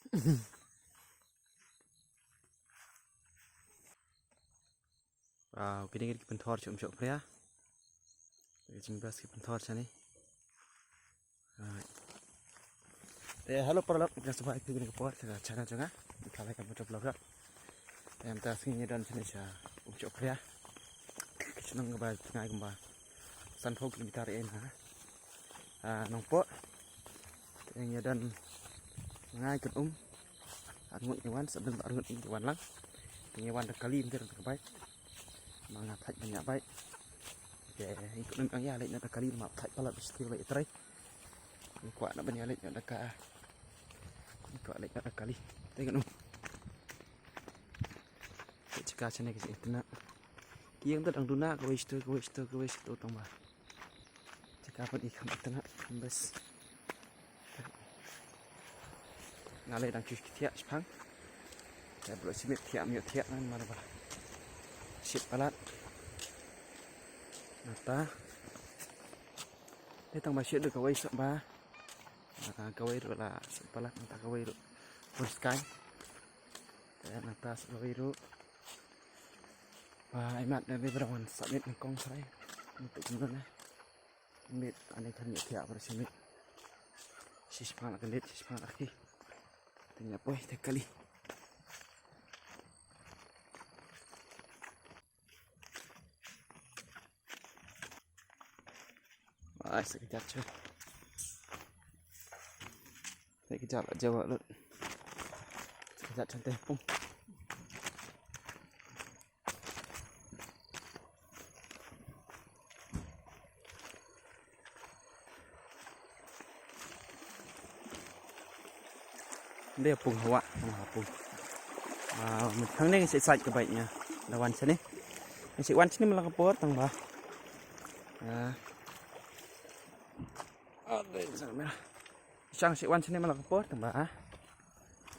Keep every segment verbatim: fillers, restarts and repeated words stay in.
Wow, kine ki pynthor sha Umshohphria. Ki jingbas ki pynthor shane. Alright. Te hello paralok, nga sngewbha ïa phi kine ki por sha ka channel jong nga. Ka Lai Kamjooh Vlog. Te mynta sngi ngi don shane sha Umshohphria. Ka shnong kaba tngai kumba sanphew kilometer ïa na, ah, Nongpoh. Te ngi don ngai kin um. Ar ngut ngi wan, sa don ar ngut ngi wan lang. Te ngi wan da kali mynta da ka bike. Ma nga thait ban ïa bike. Te ngi kut nang ïa leit na da kali ma thait palat ba stil ba i trai. Ngi kwah na ban ïa leit na da ka. Ngi kwah leit na da kali. Te ngi um. Te jaka shane ka internet. Ki ïeng te dang duna kawei shto, kawei shto, kawei shto tang ba. Jaka pat i kham internet, kham best. Nga lei dang shu thiah shipang. Te bro simiet thiah, miet thiah nan mar ba. Shit palat. Nata. Te tang ba shit du kawei shot ba. Ah, kawei ruh la shit palat, nata kawei ruh. Pun sky. Te nata sa kawei ruh. Ba ai mat na be bra wan sa mit nyngkong srai. Ntu kumno na. Mit ane kan mit thiah bra si mit. Shishpang la ka leit, shishpang la ki. Te ngi poi te kali. Ai, sa ka jat sha. Sa ka jat la jaw lut. Sa ka jat sha te pung. Nde pung hawa, pung ha pung. Ah, mynta hangne nga shu sait ka bike nga. Da wan shane. Nga shu wan shane man la ka por tang ba. Ah. Ade, sa mera. Shang shu wan shane man la ka por tang ba.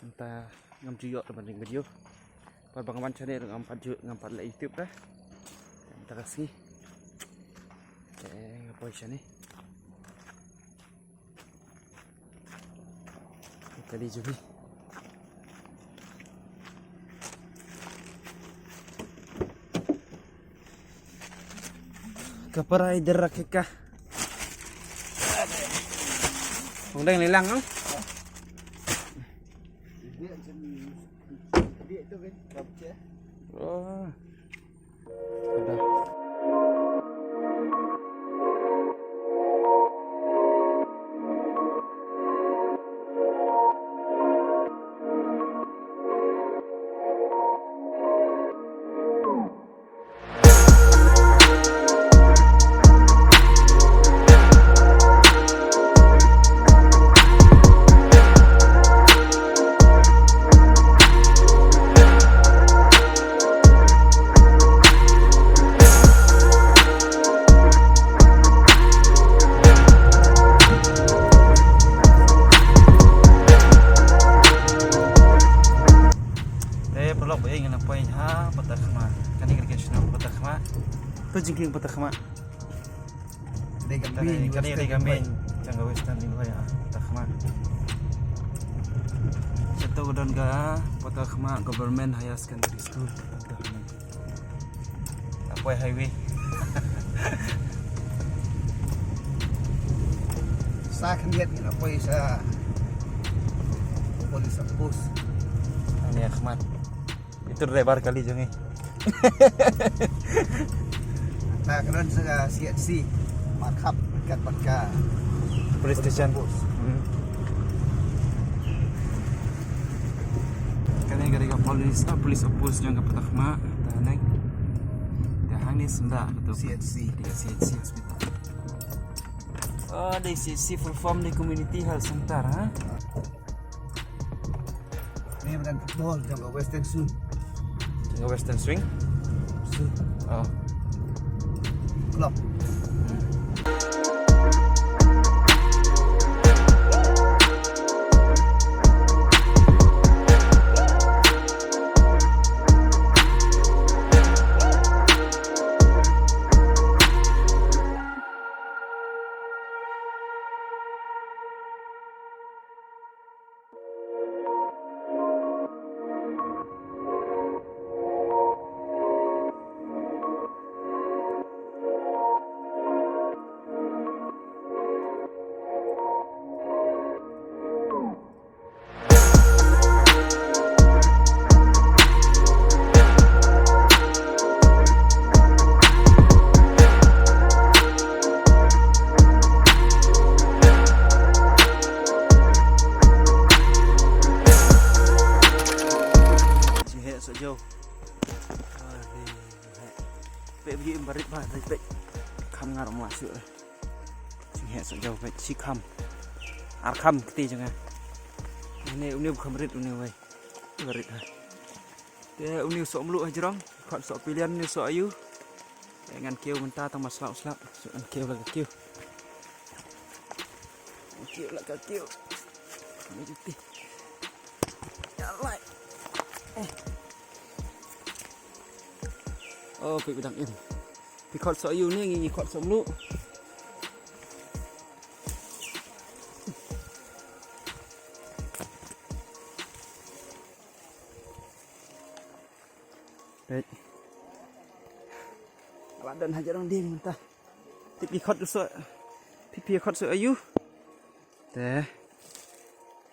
Mynta ngam ju ïoh ban ring video. Par ba nga wan shane ruh ngam pat ju, ngam pat leh YouTube ka. Mynta ka sngi. Te nga poi shane. Kali jong ngi. Ka para ider rakhe ka. Hong dang lilang no? Oh. Te paralok ba ïa ngi nang poi ha Patakhma. Kane ka dei ka shnong Patakhma. To jingkieng Patakhma. Dei ka main, kane ka dei ka main jong ka Western Ring Road, ah, Patakhma. Sha to ka don ka Patakhma Government Higher Secondary School. Poi highway. Sa khyndiat ngi la poi sha police outpost. Ani Ahmad. Itu driver kali jong ngi. Ta ka don sa ka C H C. Markhap kat bad ka police station. Outpost. Hmm. Kane ka dei ka police, ah, police outpost jong ka Patakhma. Ta nai. Te hangne synda ka tu. C H C. Dei ka C H C hospital. Oh, dei C H C full form dei community health center, ha? Ni madan football jong ka Western Swing. Jong ka Western Swing? Swing. Oh. Club. Ba, bek, bek. Kham nga ruh ma shu. Sing he sa jaw bek, shi kham. Ar kham kti jong nga. Une, une bu kham rit une wei. Ba rit ha. Te une soh mluh ha jrong. Khot soh pilian une soh ayu. Te ngan kiew mynta tang ma slap slap. Soh ngan kiew la ka kiew. Ngan kiew la ka kiew. Ngan juti. Ya lai. Eh. Oh, pik bidang im. Phi khot soh ayu ne ngi, ngi khot soh mluh. Peit. Ala don hajar dong ding mynta. Phi khot soh. Phi khot soh ayu. Te.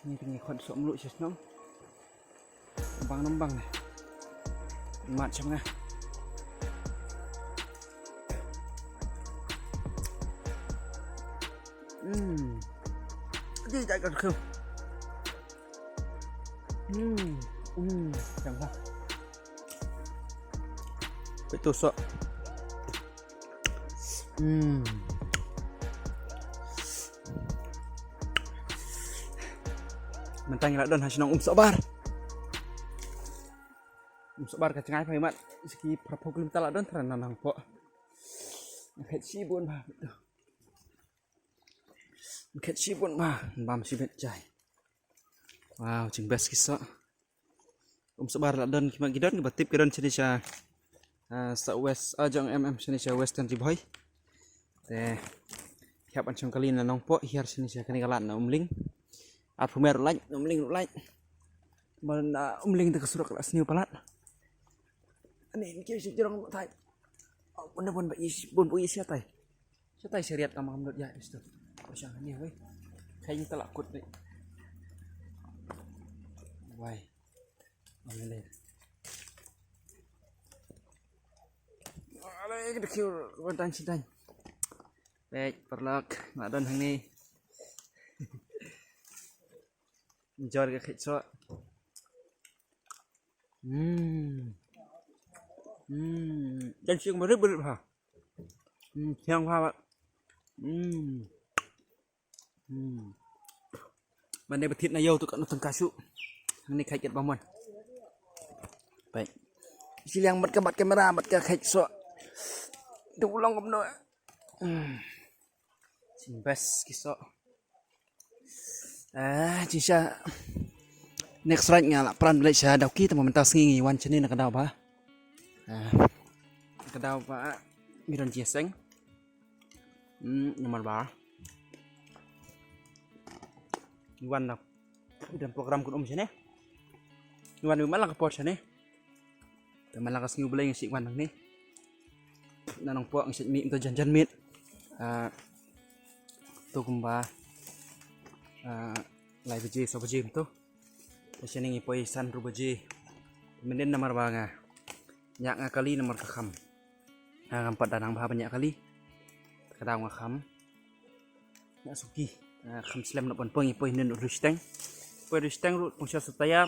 Ngi, ngi khot soh mluh shisnong. Bang nambang ne. Mat sham nga. Hmm. Di jai ka khu. Hmm. Hmm. Jang ha. Betul sok. Hmm. Mynta ngi la don ha shnong Umsohbar. Umsohbar ka jngai phai mat. Ski phra phew kilometer la don tran na Nongpoh. Khet shibun ba. Khet shibun ba. Bam shibet jai. Wow, jingbes ki soh. Umsohbar la don ki ma ki don kiba tip ki don shane sha, ah, South West, ah, jong em em shane sha Western Ri Bhoi. Te ki hap ban shong kali na Nongpoh, hiar shane sha kane ka lad na Umling. Arphew mer ruh lait, na Umling ruh lait. Ban na Umling te ka surok la sniew palat. Ani ki shi jrong thai. Oh, bun bun ba is, bun bun is ya tai. Shatai shariat ka mam lut ya istu. Ko shang ni wei. Khai ni talak kut ni. Wai. Amele. Ale kita kiu bantan sidan. Baik, paralok, nga don hangne. Enjoy ka khet soh. Hmm. Hmm. Jan sing berit berit ha. Hmm, siang ha. Hmm. Hmm. Mane ba thied na ïew tu ka nutang ka shu. Hangne kheit ket ba mon. Bai. Shiliang mat ka, mat kamera, mat ka kheit soh. Tu long kumno. Hmm. Sing best ki soh. Ah, jingshisha. Next ride nga la plan balik sha Dawki, tang ba mynta sngi ngi wan shane na ka daw ba. Ah. Na ka daw ba ngi don jingseng. Hmm, namar ba ngi wan na, don program kun um shane. Ngi wan man la ka por shane. Te man la ka sngi U Blei ngi shu wan hangne. Na Nongpoh ngi shu mih mynta jan jan miet. Ah, to kumba, ah, lai baje, saw baje mynta. Te shane ngi poi san hynriew baje. Mynnin namar ba nga ñiah nga kali namar ka kham. Nga ngam pat da nang bha ban ñiah kali. Te ka daw nga kham. Nga suki. Nga kham slem na ban poi, poi hynnin u rusteng. Poi rusteng ruh pung sha sa tayar.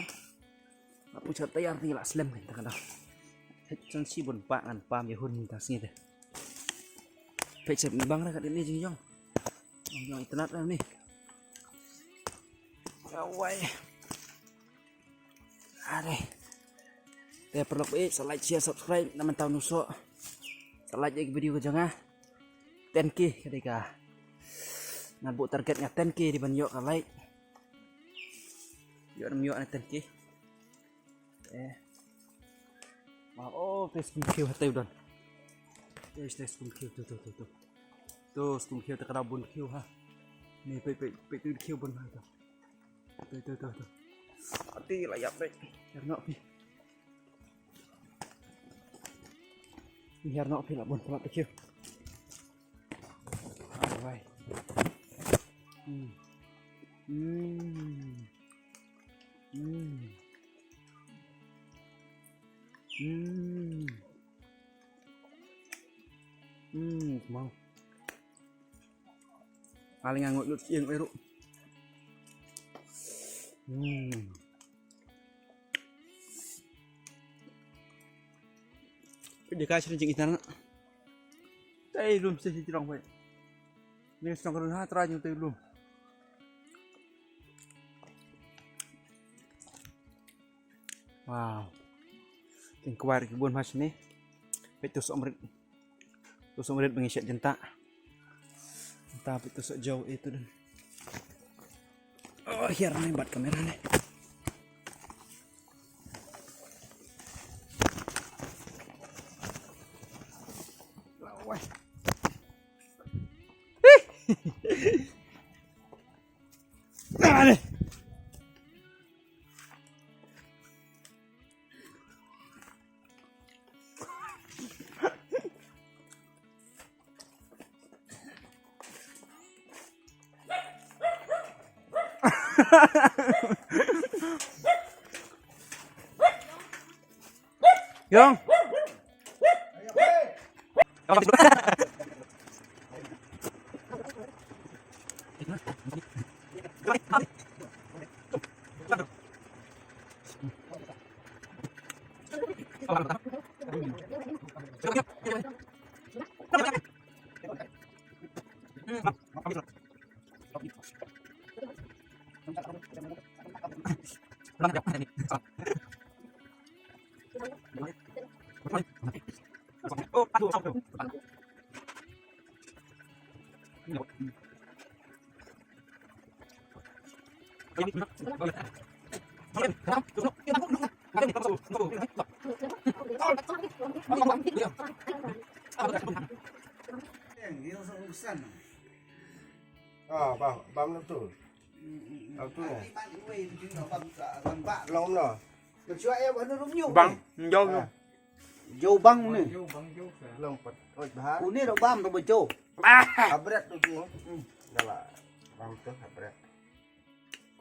Nga pung sha tayar ni la slem kan ta ka daw. Hei, chan shi bun pa ngan pam ïa hun ta sngi te. Peit sep ni bang ra kat ni jingjong. Jingjong itynnat ra ni. Awai. Are. Te paralok ba ïeit, sa like, share, subscribe na mynta u soh. Sa like ïa ki video ka jong nga. Ten K ka dei ka. Nga buh target nga ten K dei ban ïoh ka like. Ïoh, ym ïoh na ten K. Eh. Wow, oh, te skum khiew ha te u don. Te, te skum khiew tu, tu, tu, tu. Tu skum khiew te ka daw bun khiew ha. Ni peit, peit, peit tu khiew bun ha tu. Tu, tu, tu, tu. Ati la ïap dei. Hiar noh phi. Hiar noh phi la bun palat te khiew. Alright. Hmm. Hmm. Hmm. Hmm. Hmm, mau. Paling ngut lut ïing eru. Hmm. Di ka sini jing internet. Ei, lum shi jrong wei. Ni song run ha tra jong te lum. Wow. King kwar ki bun mas ni. Peit tu somrit. Tu somrit bengi shet jenta. Jenta peit tu sok jauh itu dan. Oh, hiar ni bat kamera ni. Lawai. Yong. Ah, bah, bam na tu. Bam tu na. Long na. Bang, jauh na. Jauh bang ni. Long pat. Oi, bah. Uni dah bam tu bejo. Ah. Abret tu tu. Dah lah. Bam tu abret.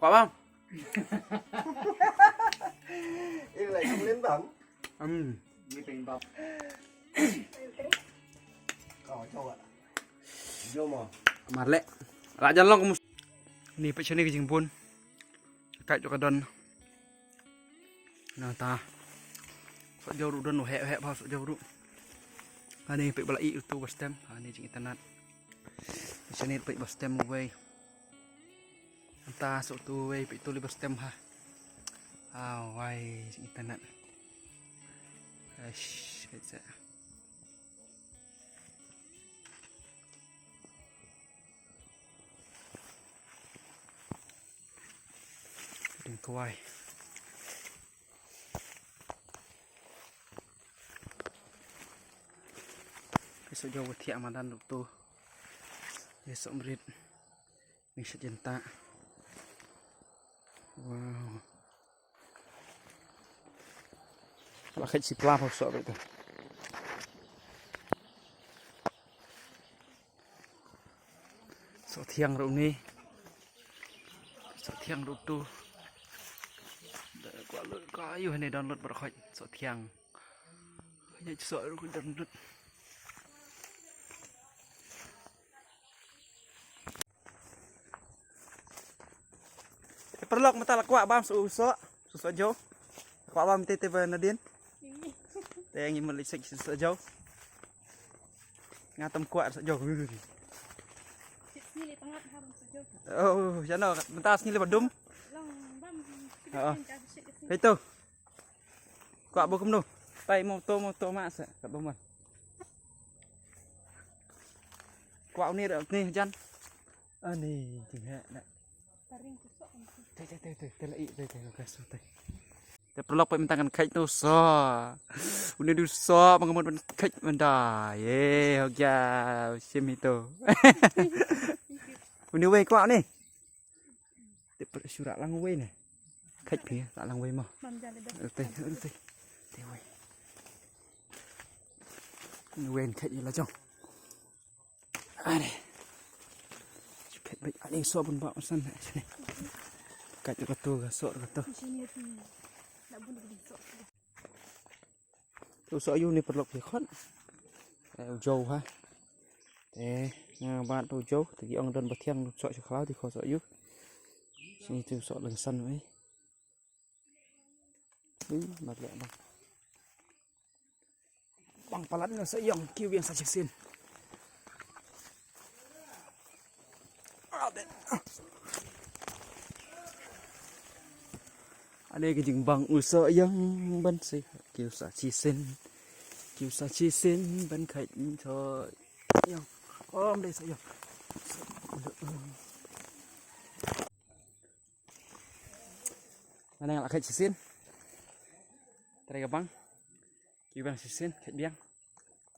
Kwah bam. Ini lagi kemudian bam. Hmm. Ini peng bam. Kau coba. Jom ah. Mar leh. Lah jan long ka mus. Ni peit shane ka jingbun. Ka jong ka don. Nangta. Sok jauh ruh don, heh heh bha sok jauh ruh. Ani peit ba la ih utu ba stem. Ani jingitynnat. Shane peit ba stem uwei. Nangta sok utu uwei peit utu lei ba stem ha. Awai jingitynnat. Eish, peit sa. Ding kwai. Ka sok jauh ba thiah madan ruh to. Ka sok mrit. Ni shet jenta. Wow. La kheit shi pla pha sok ruh to. Sok thiang ruh ni. Sok thiang ruh tu. Da kwah lut ka ayu hane download baroh khoit sok thiang. Nya sok ruh download. Paralok mynta la kwah bam sok sok. Sok sok jo. Kwah bam te te ba nadien. Te ngi mut leit sek sok jo. Nga tam kwah sok jo. Oh, jano mynta sngi lei ba dum. Oh. Hei to. Kwah ba kumno. Tai mo to mo to ma sa. Kat ba mon. Kwah uni ni jan. Ani jing he na. Te te te te te la i te te ka so te. Te paralok peit mynta ngan kheit no so. Uni du so ma nga mut ban kheit mynta. Ye ho kya shim hi to. Uni wei kwah ni. Te par shu rah lang wei ne. Kheit phi rah lang wei mo. Te te te wei. Uni wei kheit la jong. Are. Phet bait aning so bun ba masan. Kat ka tu ga so ka tu. Tu so yu ni paralok phi khon. Eh, u jo ha. Eh, nga bat tu jo, te ki ong don ba thiang so shu khlaw ti kho so yu. Sini tu so lengsan wei. Ui, mat leh bang. Bang palat nga sa ïong ki wiang sa shisien. Ane ka jingbang u Sohiong ban sei. Ki u sa shisien. Ki u sa shisien ban khait Sohiong. Om dei Sohiong. Ane nga la khait shisien. Trai ka bang. Ki bang shisien khait biang.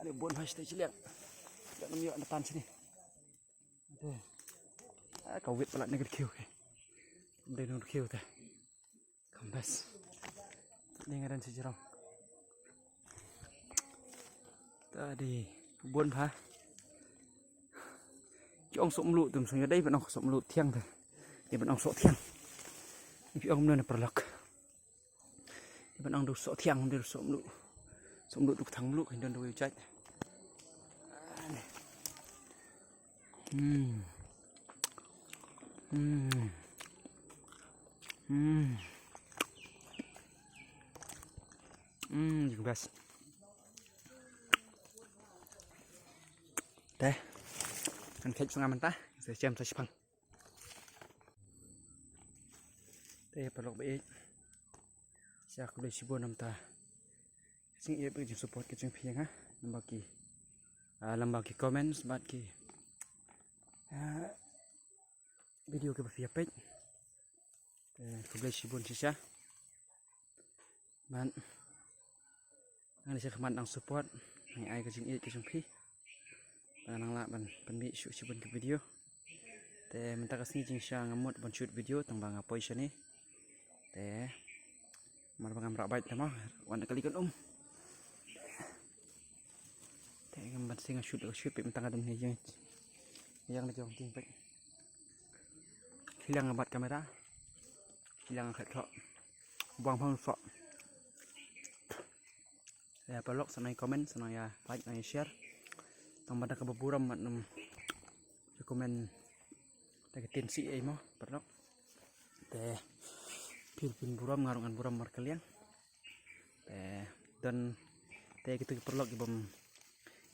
Ane bun ha shisien chiliang. Dak nam ïoh na tan sini. Ade. Ah, ka wit palat ne ka dkhiew ke. Dei nong dkhiew te. Kambas. Dei nga dan sijrong. Ta dei bun bha. Ki ong sohmluh tum song dei ban ong sohmluh thiang te. Dei ban ong soh thiang. Ki ong mno ne paralok. Ban ang du soh thiang du sohmluh. Sohmluh du thang mluh kan don du jait. Hmm. Hmm. Hmm. Hmm, you best. Te. Kan kek sunga menta. Saya jam saya sepang. Te paralok ba ïeit. Sa khublei shibun namta. Jingïeit bad jingsupport ka jong phi ïa nga. Lem bad ki, ah, lem bad ki comments bad ki, ah, video kiba phi ïa peit. Te khublei shibun shisha. Bad ngan ïa sha khmat nang support, nang ai ka jingïeit ka jong phi. Ba nang lah ban pynmih shuh shibun ki video. Te mynta ka sngi jingshisha nga mut ban shoot video tang ba nga poi shane. Te mar ba ngam rah bike te mo, wan kali kan um. Te ngam ban sing shoot, shoot peit mynta ka dang ïeng. Ïeng na jong jing peit. Khiliang bad kamera. Khiliang khat khat. Buang phang sok. Ïa paralok sa nang comment, sa nang ïa like, nang ïa share. Tang ba da kaba burom mat nang ïa comment. Da ka tin si ei mo paralok. Te phi phin burom nga ruh ngan burom markylliang. Te don te kito ki paralok ki bym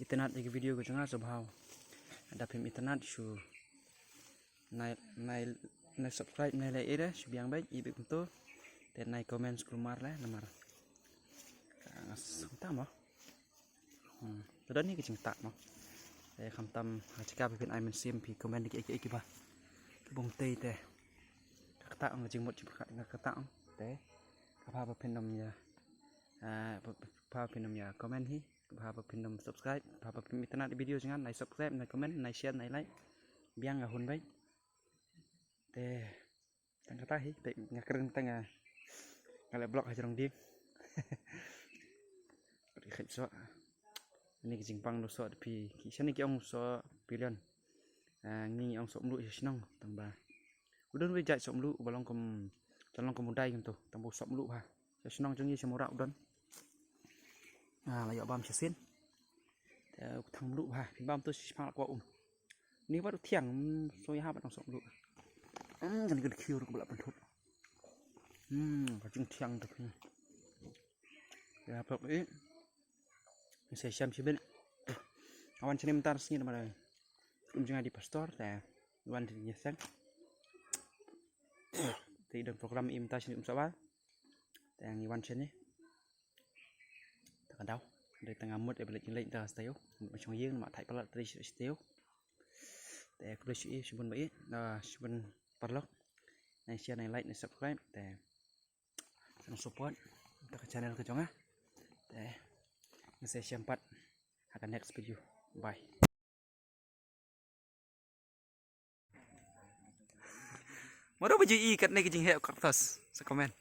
itynnad ïa ki video ka jong nga sngewbha. Da phim itynnad shu nai, nai, nai subscribe, nai like ïa shu biang bad i bad kumto. Te nai comment skulmar le namar. Ka ngas kumta mo. Hmm. Te don hi ka jingktah mo. Te khamtam ha jaka ba phin ai mynsiem phi comment ki, ki, kiba. Ki bym tei te. Ka ktah ong ka jingmut jingpyrkhat nga ktah ong. Te ka bha ba phin ym ïa, ah, ba, ba, ba phin ym ïa comment hi. Ka bha ba phin ym subscribe. Ka bha ba phin ym itynnad video jong nga, nai subscribe, nai comment, nai share, nai like. Biang nga hun bad. Te tang kata hi, te nga kren tang nga, nga leh vlog ha jrong dieng. Ri khet so. Ni ki jingpang no so phi, ki shane ki ong so pilion. Ah, ngi ong sohmluh sha shnong tang ba. U don wei jait sohmluh ba long kum, ba long kum u dai kumto, tang ba sohmluh bha. Sha shnong jong ngi sha Mura u don. Ah, la ïoh bam shisien. Te u thang mluh bha, phi bam to shiphang la kwah um. Ni bad u thiang, mm, so ïa ha bad ong sohmluh. Mm, kan ka dkhiew ruh ka ba la pynthut. Mm, ka jingthiang te phi. Ïa pok i. Sa shem shibit. Awan shane mynta sngi namar. Um jong nga di pastor te wan di nyeseng. Te i don program i mynta shane um sabar. Te ngi wan shane. Te ka daw. Dei tang amut e belet ngi leit da stay. Mut ma shong ïing ma thai palat tri stay. Te khublei shibun ba i, ah, shibun paralok. Nai share, nai like, nai subscribe. Te nang support da ka channel ka jong nga. Te ngi sa shem pat ha ka next video. Bye. Mano ba ju i katne ka jingheh u cactus? Sa comment.